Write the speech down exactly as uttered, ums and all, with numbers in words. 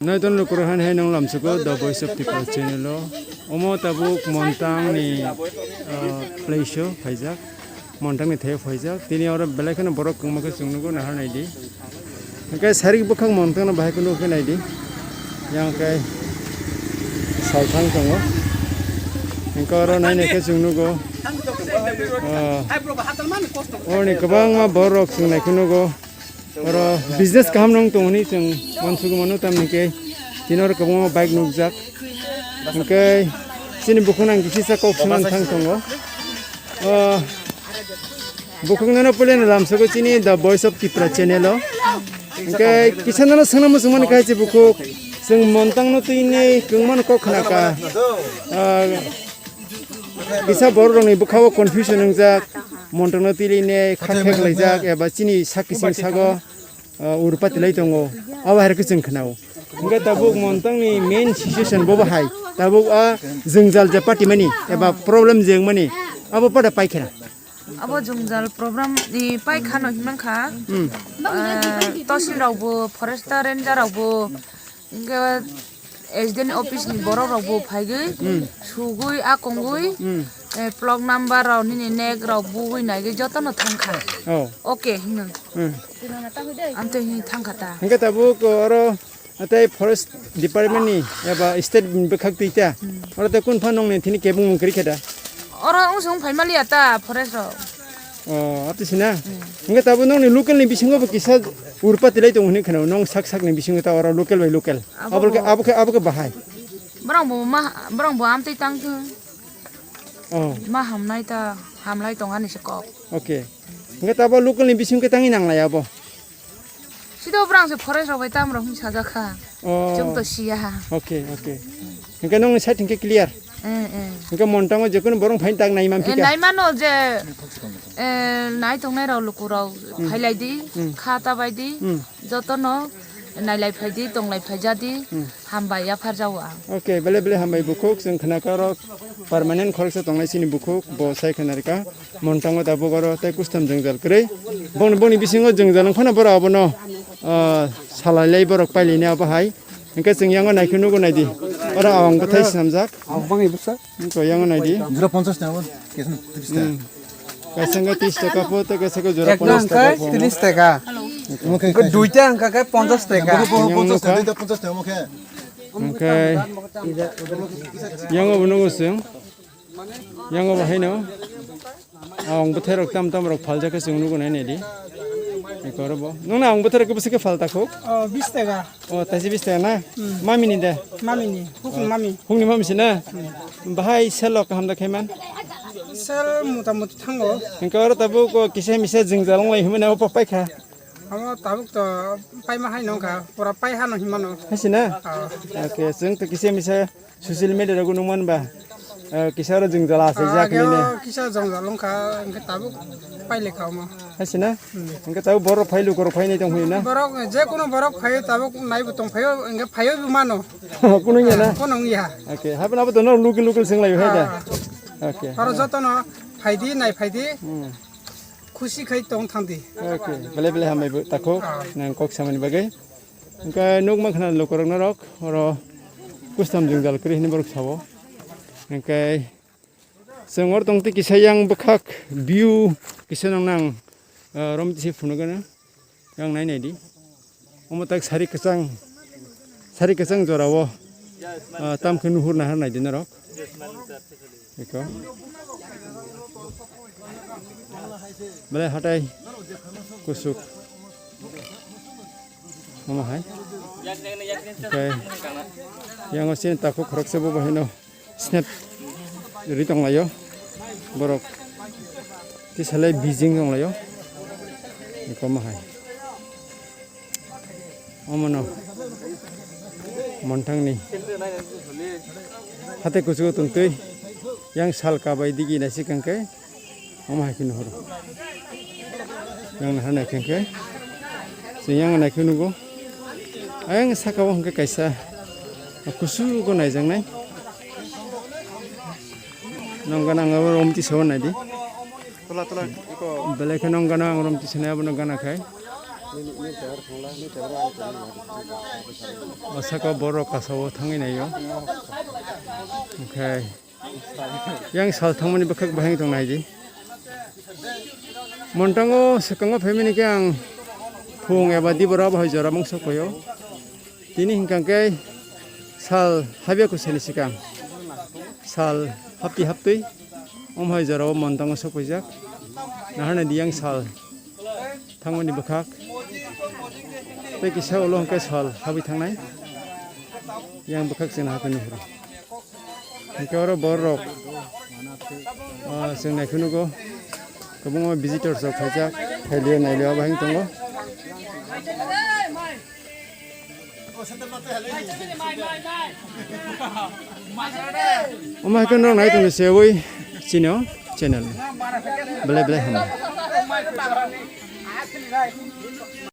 Naiton lukurok han hai nong lamsugo The Voice of Tripura channel o. Omo tabuk Montang ni, ah, place o phaijak. Montang ni thai phaijak. Tini oro belai kheno borok kwbangma khe chwng nugo, nahar naidi. Hwnkhe sarik bwkhak Montang no bahai khe nukhe naidi. Yang khe salthang tongo. Hwnkhe oro nai nai khe chwng nugo. Ah, oroni kwbangma borok chwng nai khe nugo. Oro business kaham nung tongo hinwi chwng uansugwi mano, tamni khe tini oro kwbangma bike nukjak. Hwnkhe chini bukhuk nang kisa kok swnam thang tongo. O bukhuk nono puilano lamsogo chini The Voice of Tripura channel o. Hwnkhe kisa nono swngna muchungmani khe hai se bukhuk, chwng Montang no twini kwbangmano kok khna kha. Ah, Kisa borok rokni bwkha-o confusion wngjak, Montang no twilainai kha khe khlaijak eba chini sak kising sago, ah, urpati lai tongo, abo hai khe chwng khna-o. Hwnkhe tabuk Montang ni main situation bo bahai, tabuk a jwngjal je patimani eba problem je wngmani, abo pada pai khna. Abo jwngjal problem ni pai khano hinmang kha, Hmm. ah, tosil rok bo, forester ranger rok bo, Hwnkhe S D N office ni borok rok bo phaigwi, Hmm. sugwi, akongwi, Hmm. eh, plok number rok nini nek rok bugwi naigwi jotono thangkha. Oh. Okay hino. Hmm. Amtwi hini thangkha ta. Hwnkhe tabuk oro tei forest department ni eba state ni bwkhak twi ta. Hmm. Oro tei kun pha nongni thini kebung mung kwrwi khe da? Oro wng sung phai maliya ta forest rok. Oh, ati sina. Hmm. Hwnkhe tabuk nongni local ni bisingo bo kisa urpati lai tongo hinwi kheno, nong sak sak ni bisingo ta oro local by local. Abo Abo khe, bo. Abo khe, abo khe bahai. Borok bo ma, borok bo amtwi tang thung. Oh. Ma hamnai ta, hamlai tong ani se kok. Okay. Hwnkhe tabo local ni bising khe tangwi nanglai abo. Sido borok se forest rok bai tam rok hin sajak kha. Oh. Chwng to siya. Okay, okay. Hwnkhe nongni side hwnkhe clear. Eh, eh. Hwnkhe Montango jekunu borok phai tak nai man Eh, phika. Nai mano je, eh, nai tongnai rok luku rok Hmm. phailai di, Hmm. kha ta bai di. Hmm. Jotono nailai phai di, tonglai phai ja di, Hmm. hambai yaphar jao ang. Okay, bele bele hambai bukhuk, chwng khna khe oro permanent khoroksa tongnai chini bukhuk, bo sai khna rwkha, Montango tabuk oro tei kustam jwngjal kwrwi. Boni, boni bisingo jwngjal wng phano borok abono, ah, salai lai borok pailai ni abo hai. Hwnkhe chwng yango naikhe nugo naidi. Oro awang bwthai swnamjak. Ang bangwi bwsa. Wngkha yang nai di. Jura ponchas taka, kaisa tris taka. Hmm. Kaisa wngkha tris taka po, tei kaisa wngkha jura ponchas taka po. Tris taka. Omo khe Duita wngkha khe ponchas taka. Yang ponchas taka, duita ponchas taka, omo khe. Omo khe yang obo nungo chwng. Yang obo haino. Ang bwthai rok tam tam rok phaljak khe chwng nugo nai nai di. Ekoro bo. Nung na ang bwthai rok khe bwswk khe phal ta khuk? Oh, bis taka. Oh, taisi bis taka na? Hmm. Mami ni de? Mami ni, hukni mami. Hukni mami si na? Hmm. Bahai sel rok kaham da khaiman? Sel mota moti thango. Hingke oro tabuk kisa misa jwngjal wng lai hwnmani obo paikha. Amo tabuk to paima hai nongkha, pura pai hano hinmano. Hai si na? Oh. Okay, chwng to kisa misa social media rogo nukman ba, eh, kisa oro jwngjal asai jak nini. Kisa jwngjal wngkha, hingke tabuk pailekha omo. Hai si na? Hmm. Hingke tabuk borok phai lukurok phainai tong phai na? Borok, je kono borok phaio, tabuk naibo tong phaio, hingke phaio bo mano. Kono wngya na? Kono wngya. Okay, haphano abo dono local local swnglaio hai da? Ah. Okay. Oro jotono phaidi, nai phaidi. Hmm. Khusi khai tong thangdi. Okay, belai belai hambai bo takhuk, ah, nang kok samani bagwi. Hingke nukma khna lukurok norok, oro kustam jwngjal kwrwi hinwi borok sao. Hingke chwng oro tong twi kisa yang bwkhak view kisa nang nang, ah, romtwi se phunukgwno yang nai nai di. Omo tak sari kwchang, sari kwchang jora o, ah, tam khe nuhur nahar nai di norok. Eko. Belai hatai kusuk. Omo hai. Oke. Yang o sini takhuk khoroksa bo bahino. Snap ri tonglaio borok. Tisalai bijing tonglaio. Eko mahai. Omono Montangni hatai kuchugo tongtwi yang sal kabai digi naisik hwnkhe. Omo hai khe nuhuru. Yang naha naikhe hwnkhe. Chwng yang naikhe nugo. Ayang saka o hwnkhe kaisa kusugo naijaknai. Nong gana ang abo romtwi sawi naidi. Belai khe nong gana ang romtwi sanai abono gana khai. O saka borok kasao thangwi naio. Oke. Yang sal thangmani bwkhak bahai tong naidi. Montango swkango phaimani khe ang phung eba dibora bahai jora mung sokphaio. Tini hinkha khe sal habya kusani swkang. Sal hapti haptwi omo hai jorao montango sokphaijak. Nahar naidi yang sal thangmani bwkhak. Tei kisa ulo hwnkhe sal habwi thangnai. Yang bwkhak chwng nahar khe nuhur. Hwnkhe oro borok, ah, chwng naikhwnugo. Kwbangma visitors rok phaijak, phailio nailio abo hing tongo. Omo hai khe norok nai tongni se ui chini o channel. Belai belai hambai.